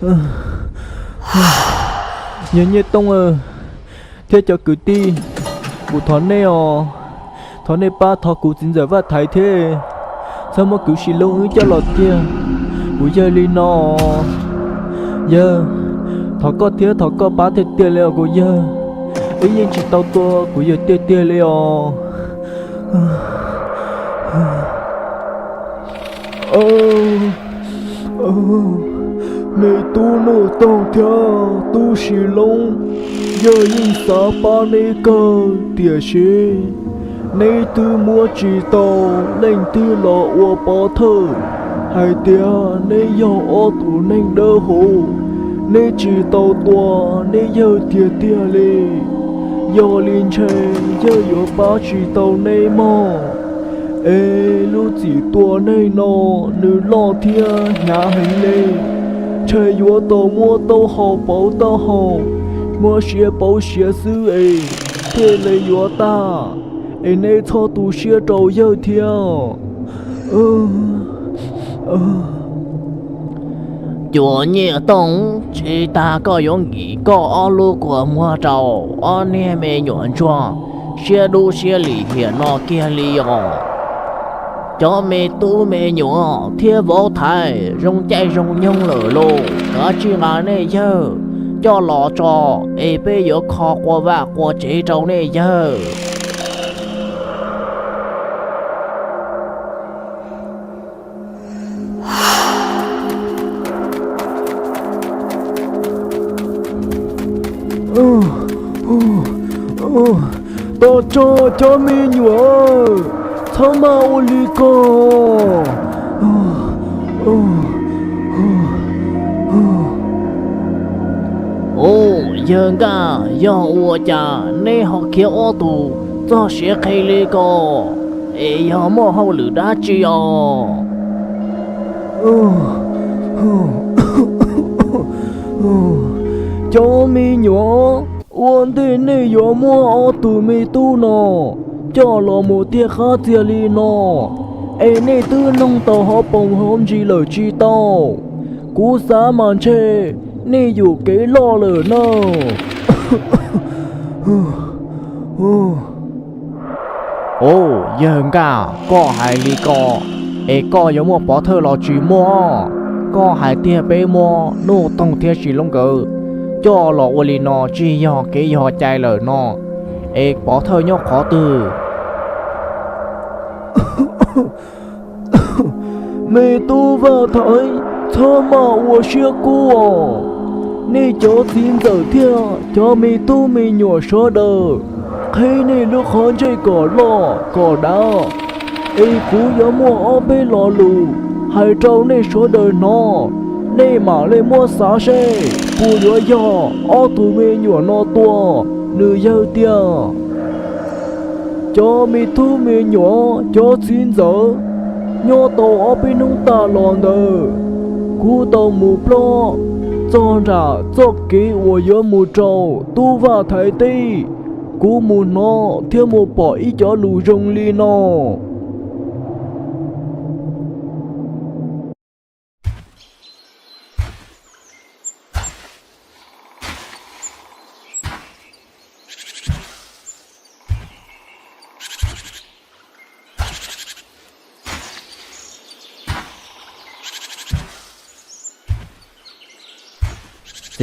Yawg Nyiaj Tooj thiab cov kwv tij, kuv thov nej os, thov nej pab thov kuv txiv ntxawm Vaj Thaiv thiab, txhob muab kuv Sis Loob wb coj los kiag kuv yawg li no. Yawg, thov koj thiab thov koj pab tiag tiag li os kuv yawg, wb yeej tsis tau tua kuv yawg tiag tiag li os. Me tub Nuj Toog thiab tub Sis Loob, yawg yeej xav pab neb kawg tiam sis neb twb muab tsis tau leej twg los ua pov thawj hais tias neb yog ob tug neeg dawb huv, neb tsis tau tua neb yawg tiag tiag li. Yog li ntshe yawg yuav pab tsis tau neb mog. Es lub txim tua neeg no nws loj thiab hnyav heev li, ntshe yuav tau muab taub hau pauv taub hau, muab siav pauv siav xwb es thiaj li yuav tag. Es neb txhob tu siab rau yawg thiab. Cuas Nyiaj Tooj, tsis tas koj yuav nkim koj ob lub kua muag rau ob niag me nyuam ntsuag siab dub siab lim hiam no kiag li os. Cov me tub me nyuam thiab vauv Thaiv zoo caij zoo nyoog lawm lauj, kav tsij nqa nej yawg coj los tso es peb yuav kho qua vaj qua tsev rau nej yawg. Tos tso cov me nyuam, txhob maj ua li ko. Ub, yawg Nkaj, yog ua cas neb ho khiav ob tug txog siav qhi li ko? Es yog muaj hauj lwm dab tsi os? Cov me nyuam, ua ntej nej yuav muab ob tug me tub no coj los mus tiaj qab txiag li no, es nej twb noog tau hauv paus hauv ntsis lawm tsis tau? Kuv xav mas ntshe nej yuam kev loj lawm na. Ub, yawg Nkaj, koj hais li ko, es koj yuav muaj pov thawj los tsis muaj? Koj hais tias peb muab Nuj Toog thiab Sis Loob nkawd coj los ua li no tsis yog kev yog cai lawm no, es pov thawj nyob qhov twg? Me tub Vaj Thaiv, txhob maj ua siab kub os. Nej cov txiv ntxawm thiab cov me tub me nyuam sawv daws, qhib nej lub qhov ntsej kom loj kom dav, es kuv yuav muaj ob peb lo lus hais rau nej sawv daws hnov, nej mam li muab xav seb puas yuav yog ob tug me nyuam no tua nws yawg tiag. Cov me tub me nyuam, cov txiv ntxawm, nyob tau ob peb hnub tas los ntawd, kuv tau mus plob txog nram txoj kev uas yuav mus rau tub Vaj Thaiv teb. Kuv mus hnov thiab mus pom ib cov lus zoo li no.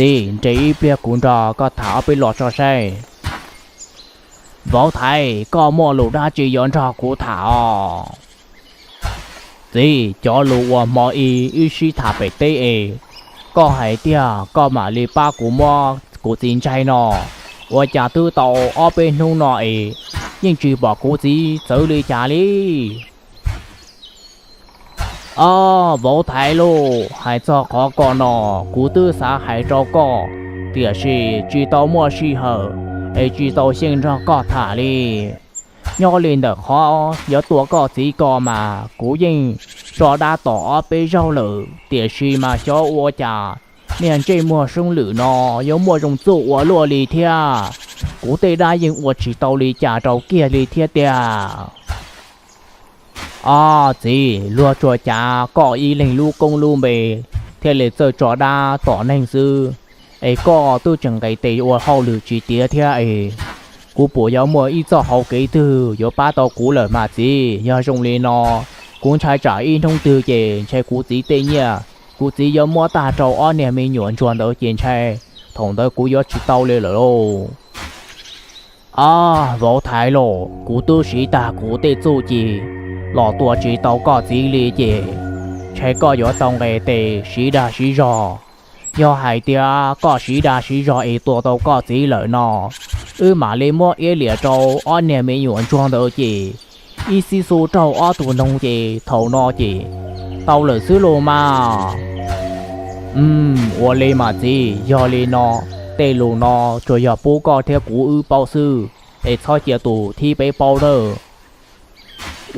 Txiv, nres ib pliag kuv nrog koj tham ob peb lo tso saib. Vauv Thaiv, koj muaj lus dab tsi yuav nrog kuv tham os? Txiv, cov lus uas hmo ib wb sib tham pem teb es koj hais tias koj mam li pab kuv muab kuv txiv ntsaig no, ua cas twb tau ob peb hnub no es yeej tsis pom kuv txiv txawv li cas li? Ob, vauv Thaiv lauj, hais txog qhov ko no, kuv twb xav hais rau koj, tiam sis tsis tau muaj sij hawm es tsis tau xyeej nrog koj tham li. Nyob li ntawm qhov yuav tua koj txiv ko mas kuv yeej tso dab tom ob peb zaug lawm, tiam sis mas xyov ua cas niag ntsej muag soob lwm no yuav muaj zoo txuj ua luaj li thiab. Kuv tej dab yeej ua tsis tau li cas rau kiag li thiab tiag. Ob, txiv, luag tsuas cav koj ib leeg lub koob lub npe, thiaj li txawj tso dab tom neeg xwb. Es koj twb tseem nqis tes ua hauj lwm tsis tiav thiab es, kuv puas yuav muaj ib txoj hauv kev twg yuav pab tau kuv lawm mas txiv? Yog zoo li no, kuv ntshai tsam ib hnub twg ces ntshai kuv txiv tej nyiaj, kuv txiv yuav muab tag rau ob niag me nyuam ntsuag ntawd ces ntshai thaum ntawd kuv yuav tsis tau li lawm lauj. Ab, vauv thaiv lauj, kuv twb siv tag kuv tej txuj ci los tua tsis tau koj txiv li ces ntshai koj yuav tau nqis tes siv dag siv zog. Yog hais tias koj siv dag siv zog es tua tau koj txiv lawm no, wb mam li muab iab liam rau ob niag me nyuam ntsuag ntawd ces ib xib xu raug ob tug noog ces thaum no ces tau lawm xwb los mas. Ua li mas txiv, yog li no, tej lus no tsuas yog pub koj thiab kuv wb paub xwb, es txhob cia tus thib peb paub nawb.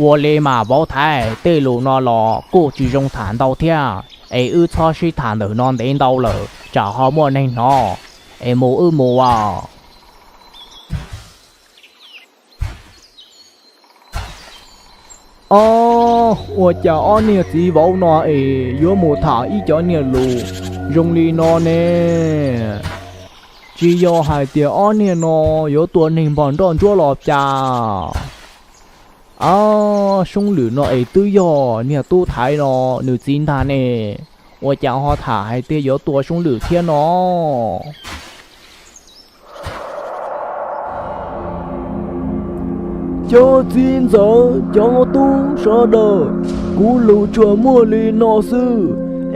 Ua li mas vauv thaiv, tej lus no los kuj tsis zoo tham ntau thiab, es wb txhob sib tham ntawm no ntev ntau lawm tsam ho muaj neeg hnov, es mus wb mus as. Ob, ua cas ob niag txiv vauv no es yuav mus tham ib cov niag lus zoo li no ne? Tsis yog hais tias ob niag no yuav tua neeg npog nroj ntsuab los cas? Ab, Soob Lwm no es twb yog niag tub thaiv no nws txiv ntag ne, ua cas ho tham hais tias yuav tua Soob Lwm thiab no? Cov txiv ntxawm, cov tub sawv daws, kuv lus tsuas muaj li no xwb,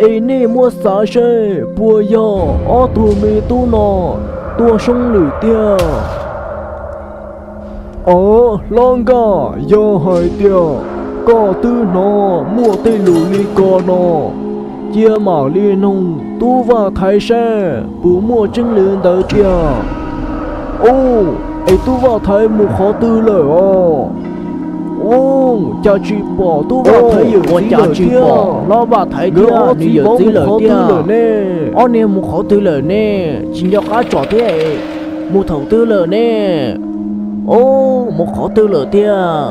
es nej muab xav seb puas yog ob tug me tub no tua Soob Lwm tiag. Ob, hlob Nkaj, yog hais tias koj twb hnov muaj tej lus li ko no, cia mam li noog tub Vaj Thaiv seb puas muaj tseeb li ntawd tiag. Ub, es tub Vaj Thaiv mus qhov twg lawm os? Ub, cas tsis pom tub Vaj Thaiv yawm txiv lawm thiab? Hlob Vaj Thaiv thiab nws yawm txiv mus qhov twg lawm ne? Ob niag mus qhov twg lawm ne? Tsis nco qab tsom thiab, mus thaum twg lawm ne? Ub, mus qhov twg lawm thiab?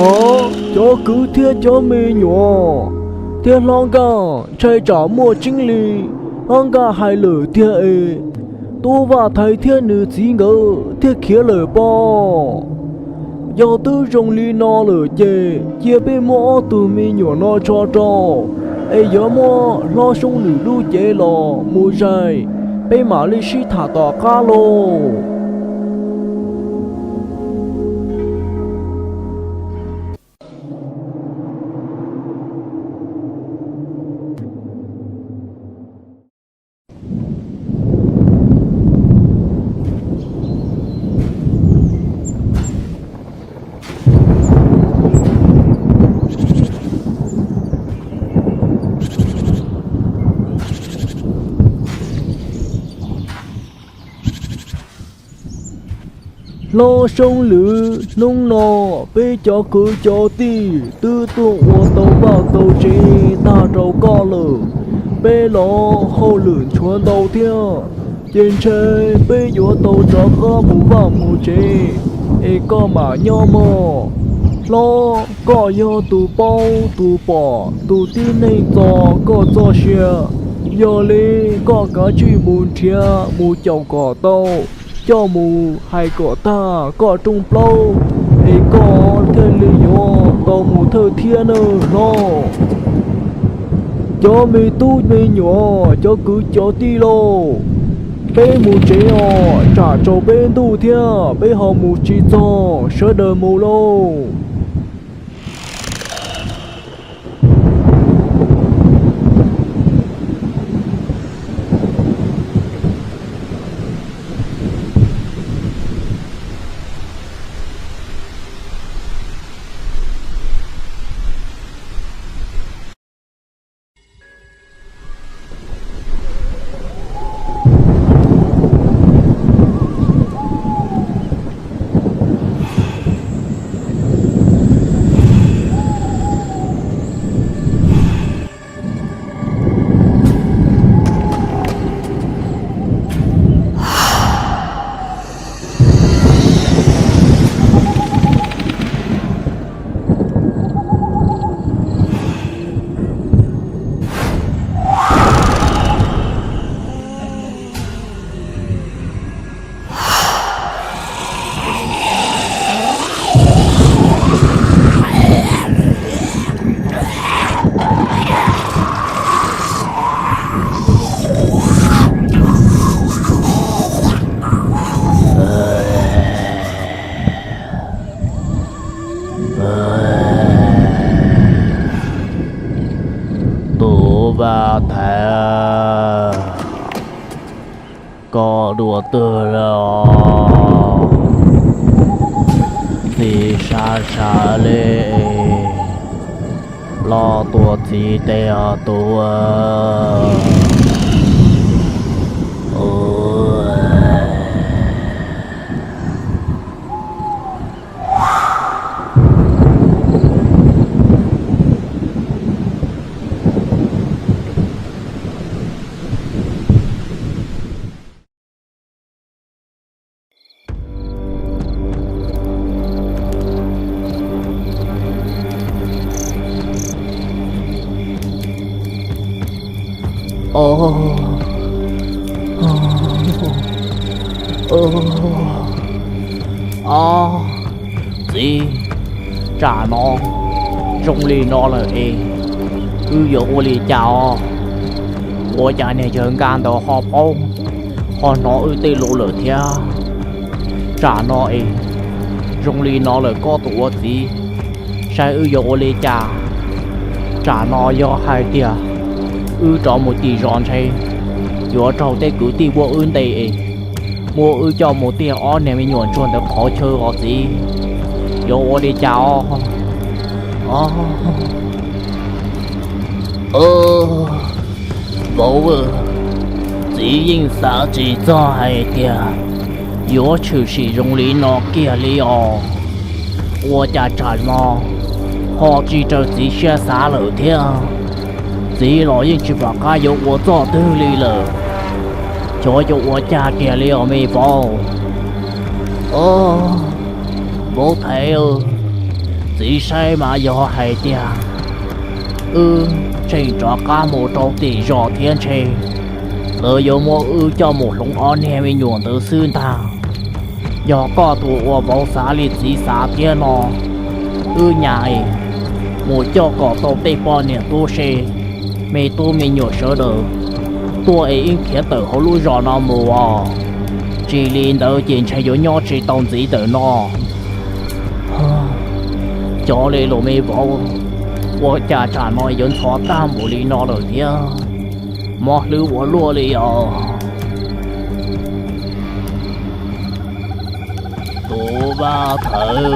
Ob, cov kwv thiab cov me nyuam, thiab hlob Nkaj, ntshai tsam muaj tseeb li hlob Nkaj hais lawm tiag es tub Vaj Thaiv thiab nws txiv nkawd thiaj khiav lawm pob. Yog twb zoo li no lawm ces cia peb muab ob tug me nyuam no tso rau, es yuav muab hlob Soob Lwm lub cev los mus zais, peb mam li sib tham tom qab lauj. Hlob Soob Lwm, hnub no peb cov kwv cov tij twb tuaj ua tau vaj tau tsev tag rau koj lawm. Peb los hauj lwm tshuav ntau thiab, ces ntshe peb yuav tau rov qab mus vaj mus tsev, es koj mam nyob mog. Hlob, koj yog tus paub tus pom tus tib neeg txo koj txoj sia, yog li koj kav tsij mus nrhiav mus caum kom tau, coj mus hais kom tag koj rooj plaub, es koj thiaj li yuav tau mus thawj thiab nawb hlob. Cov me tub me nyuam, cov kwv cov tij lauj, peb mus tsev os, tsam tsaus peb ntuj thiab peb ho mus tsis txog, sawv daws mus lauj. Vaj Thaiv, koj dua twg lawm os? Txiv sab sab li, los tua txiv tej os tus. Txiv, tsam no zoo li no lawm es wb yuav ua li cas os? Ua cas niag yawg Nkaj ntawd ho paub, ho hnov wb tej lus lawm thiab? Tsam no es zoo li no lawm koj tus ua txiv, saib wb yuav ua li cas? Tsam no yog hais tias wb rov mus tim zos ntshe yuav raug tej kwv tij muab wb ntes es muab wb coj mus tiag ob niag me nyuam ntsuag ntawd qhov chaw os txiv. Yuav ua li cas os? Vauv, txiv yeej xav tsis txog hais tias yuav tshwm sim zoo li no kiag li os. Ua cas tsam no ho tsis raws txiv siab xav lawm thiab? Txiv los yeej tsis pom qab yuav ua txoj twg li lawm. Xyov yuav ua cas kiag li os me vauv. Vauv Thaiv, txiv saib mas yog hais tias wb tseem rov qab mus rau tim zos thiab ntshe lawv yuav muab wb coj mus hloov ob niag me nyuam ntawd xwb ntag. Yog koj tus ua vauv xav li txiv xav thiab no, wb nyas es mus coj kom tau tej poj niam tub se, me tub me nyuam sawv daws tuaj es wb khiav tawm hauv lub zos no mus os. Tsis li ntawd ces ntshe yuav nyob tsis tau ntxiv ntawm no. Cov li los me vauv, ua cas tsam no yuav ntxhov tag npaum li no lawm thiab? Mob hlwb ua luaj li os. Tus Vaj Thaiv,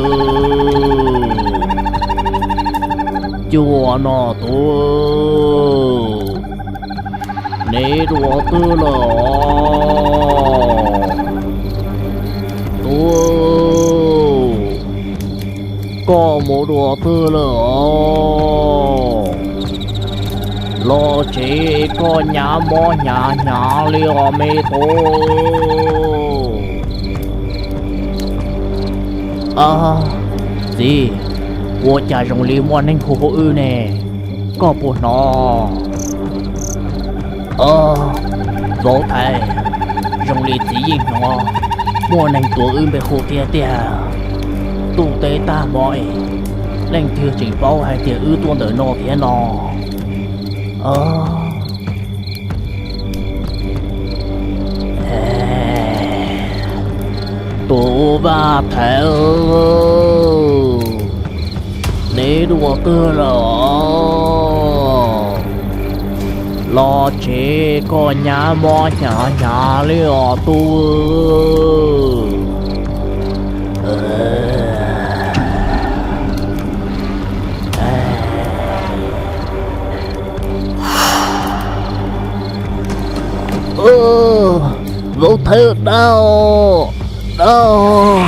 cuaj no tus, neb dua twg lawm os? Tus, koj mus dua twg lawm os? Los tsev koj hnyav mob hnyav hnyav li os me tub. Txiv, ua cas zoo li muaj neeg hu hu wb ne, koj puas hnov? Vauv Thaiv, zoo li txiv yeej hnov muaj neeg tuav wb npe hu tiag tiag. Ntuj teb tag hmo es leej twg tseem paub hais tias wb tuaj ntawm no thiab no? Tus Vaj Thaiv, neb dua twg lawm os? Los tsev koj hnyav mob hnyav hnyav li os tub. Vauv Thaiv, dab, dab.